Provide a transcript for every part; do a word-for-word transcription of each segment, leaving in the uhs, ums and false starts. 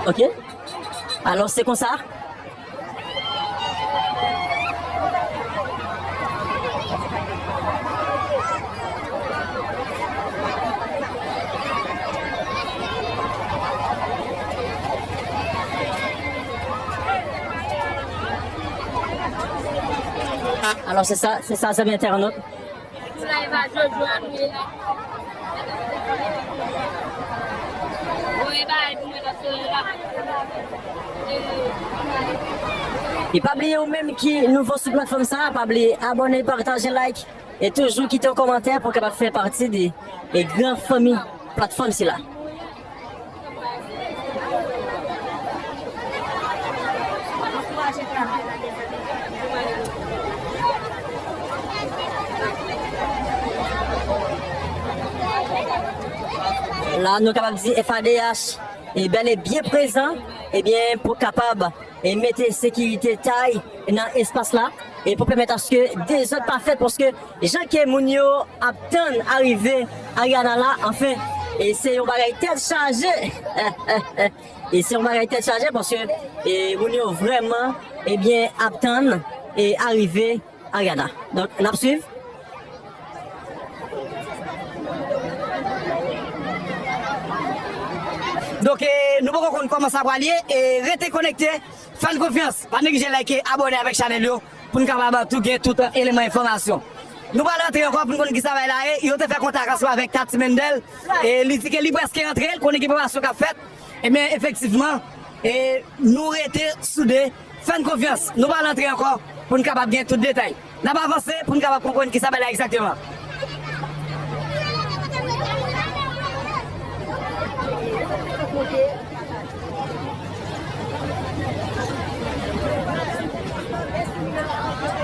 Ok. Alò, se konsa. Alò, se sa, se sa, zanmi entènot. Sou live a Jojo a nou ye la. Voye bagay pou mwen nan solèy la. E pa bliye ou menm ki nouvo sou platfòm sa, pa bliye abòne, pataje, like, e toujou kite yon kòmantè pou w kapab fè pati de, de gran fanmi platfòm sila. La, nou kapab di F A D H e bèl e byen prezan, ebyen, pou kapab e mete sekirite tay nan espas la e pou pèmèt aske dezòd pa fèt, paske jan ke moun yo ap tann arive Ariana la, anfen, e se yon bagay tèt chaje. E se yon bagay tèt chaje paske e moun yo vrèman, ebyen, ap tann e arive Ariana. Donk, n ap swiv. Donk, e, nou poko konn kòman sa pral ye, e rete konekte, fè n konfyans, pa neglije like, abòne avèk chanèl yo, pou n kapab tou gen tout eleman enfòmasyon. Nou pral rantre ankò pou n konn kisa bagay la ye, yo te fè kontak ansanm avèk Tati Mendel, e li di ke li prèske rantre, l konnen gen preparasyon k ap fèt, ebyen, efektivman, e nou rete soude, fè n konfyans. Nou pral antre ankò pou n kapab gen tout detay. N ap avanse pou n kapab konprann kisa bagay la egzakteman.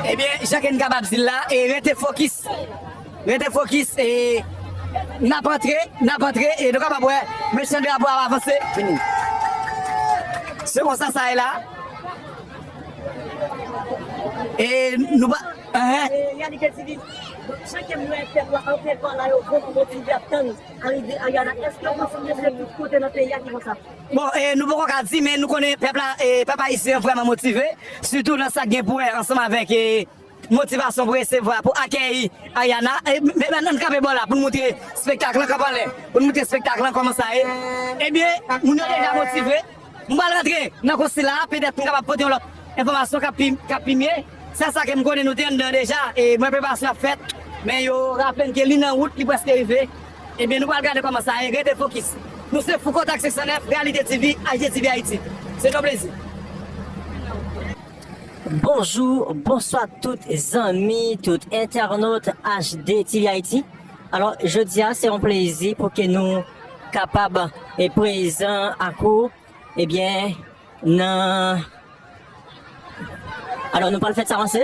Ebyen, jan ke n kapab di l la, e rete fokis. Rete fokis e n ap antre, n ap antre e nou kapab wè mesye drapo ap avanse. Vini. Se konsa sa ye la. E nou pa. Enhen. E, Realite T V. Donk, chak ke m wè pèp la anpil pa la, yo vrèman motive ap tann arive Ariana. Èske w panse ke se tout kote nan peyi a ki konsa? Bon, e, nou poko ka di, men nou konnen pèp la, e, pèp ayisyen an vrèman motive, sitou nan sa k gen pou wè ansanm avèk, e, motivasyon pou resevwa, pou akèyi Ariana. E, men, men, ann kanpe bò la pou n moutre spektak lan k ap anlè, pou n moutre spektak lan kòman sa ye. Ebyen, moun yo deja motive. M pral rantre nan konsi la, petèt m kapab pote yon lòt enfòmasyon k ap pi, k ap pi mye. Sèl sa ke m konnen, nou te anndan deja, e mwen preparasyon ap fèt, men yo raple n ke li nan wout, li prèske rive. Ebyen, nou pral gade kòman sa ye, rete fokis. Nou se Fouco Tag senk san nèf, Realite T V, H D T V Haïti. Se yon plezi. Bonjou, bonswa tout zanmi, tout entènot H D T V Haïti. Alò, jodi a, se yon plezi pou ke nou kapab e prezan ak ou, ebyen, nan, alò, nou pral fè sa avanse.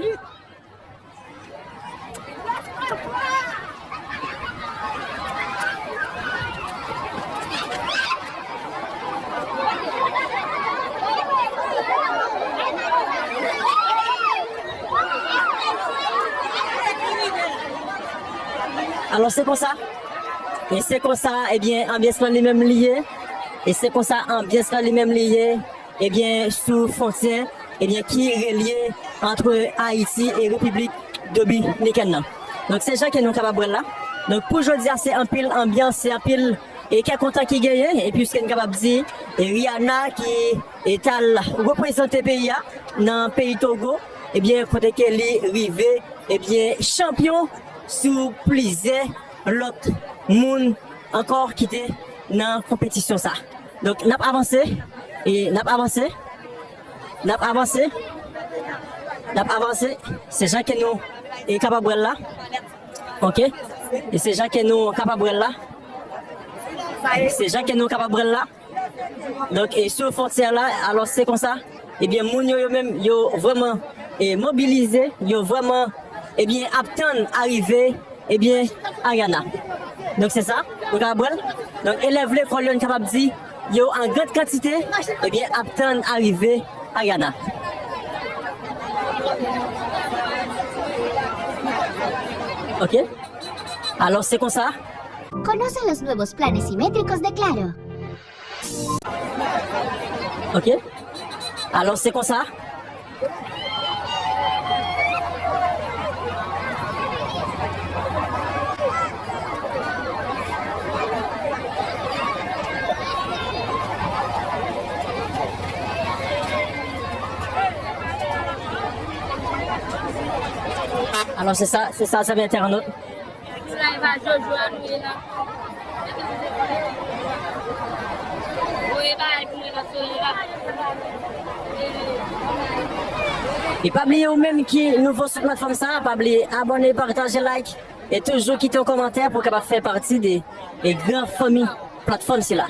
Alò, se konsa. E se konsa, ebyen, anbyans lan li menm li ye. E se konsa, anbyans lan li menm li ye. Ebyen, sou fwontyè, ebyen, ki relye ant Ayiti e Repiblik Dominikèn nan. Donk, se jan ke nou kapab wè l la. Donk, pou jodi a, se anpil anbyans, se anpil e kè kontan ki genyen. E piske n kapab di, e Rihanna ki e t al reprezante peyi a nan peyi Togo, ebyen, kote ke li rive, ebyen, chanpyon sou plizyè lòt moun ankò ki te nan konpetisyon sa. Donk, n ap avanse, e n ap avanse, n ap avanse, n ap avanse. Se jan ke nou e kapab wè l la. Ok? E se jan ke nou kapab wè l la. Se jan ke nou kapab wè l la. Donk, e sou fwontyè la, alò, se konsa. Ebyen, moun yo, yo menm, yo vrèman e mobilize, yo vrèman, ebyen, ap tann arive, ebyen, Ariana. Donk, se sa, nou kapab wè l. Donk, elèv lekòl yo, n kapab di, yo an grand kantite, ebyen, ap tann arive Ariana. Ok? Alò, se konsa. Conoce los nuevos planes simétricos de Claro. Ok. Alò, se konsa. Alò, se sa, se sa, sa vyen tèranot. Sou live a Jojo a nou ye la. Voye bagay pou mwen nan solèy la. E pa bliye ou menm ki nouvo sou platfòm sa, pa bliye abòne, pataje, like, e toujou kite yon kòmantè pou w kapab fè pati de, de gran fanmi platfòm sila.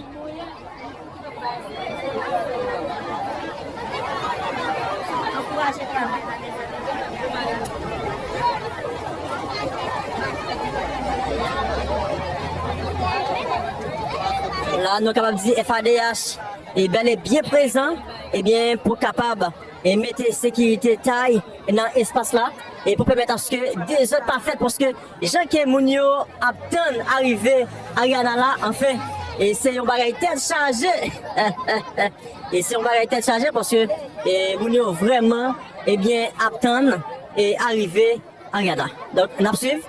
La, nou kapab di F A D H e bèl e byen prezan, ebyen, pou kapab e mete sekirite tay nan espas la, e pou pèmèt aske dezòd pa fèt, paske jan ke moun yo ap tann arive Ariana la, anfen, e se yon bagay tèt chaje. E se yon bagay tèt chaje, paske, e, moun yo vrèman, ebyen, ap tann e arive Ariana. Donk, n ap swiv.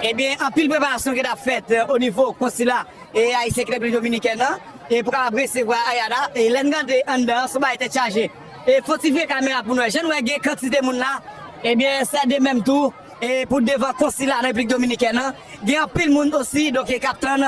Ebyen, anpil preparasyon ki t ap fèt, e, o nivo konsila e ayisyen ki Repiblik Dominikèn nan, e pou kapab resevwa Ariana, e lè n gade anndan an, se yon bagay tèt chaje. E fò ti vire kamera pou n wè, jan n wè gen kantite moun la, ebyen, sèdemèm tou, e pou devan konsila nan Repiblik Dominikèn nan, gen anpil moun osi, donk, e k ap tann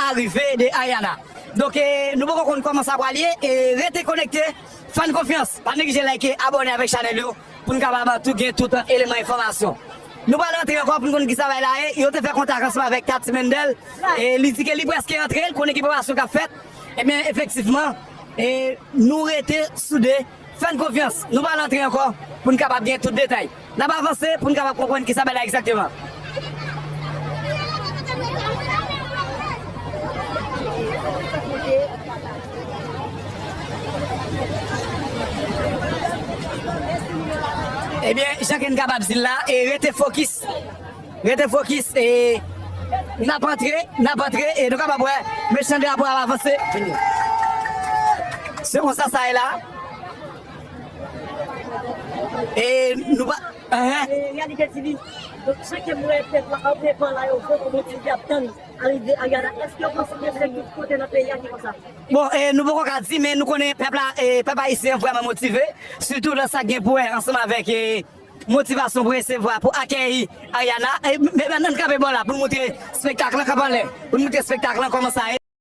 arive de Ariana. Donk, e nou poko konn kòman sa pral ye, e rete konekte, fè n konfyans, pa neglije like, abòne avèk chanèl yo, pou n kapab tou gen tout eleman enfòmasyon. Nou pral rantre ankò pou n konn kisa bagay la ye. Yo te fè kontak ansanm avèk Tati Mendel. E li di ke li prèske rantre, l konnen gen preparasyon k ap fèt. Ebyen, efektivman, e nou rete soude, fè n konfyans. Nou pral rantre ankò pou n kapab gen tout detay. N ap avanse pou n kapab konprann kisa bagay la egzakteman. Ebyen, jan ke n kapab di l la, e rete fokis. Rete fokis, e n ap antre, n ap antre, e nou kapab wè mechan drapo ap avanse. Se konsa sa ye la. E nou pa, enhen. E, Realite T V. Donk, chak ke m wè pèp la, anpil pèp la, yo vrèman motive, y ap tann arive Ariana. Èske w panse ke se tout kote nan peyi a ki konsa? Bon, e, nou poko ka di, men nou konnen pèp la, e, pèp ayisyen an vrèman motive, sitou nan sa k gen pou wè ansanm avèk, e, motivasyon pou resevwa, pou akèyi Ariana. E, men, men, ann kanpe bò la, pou n montre spektak lan k ap anlè, pou n montre spektak lan kòman sa ye.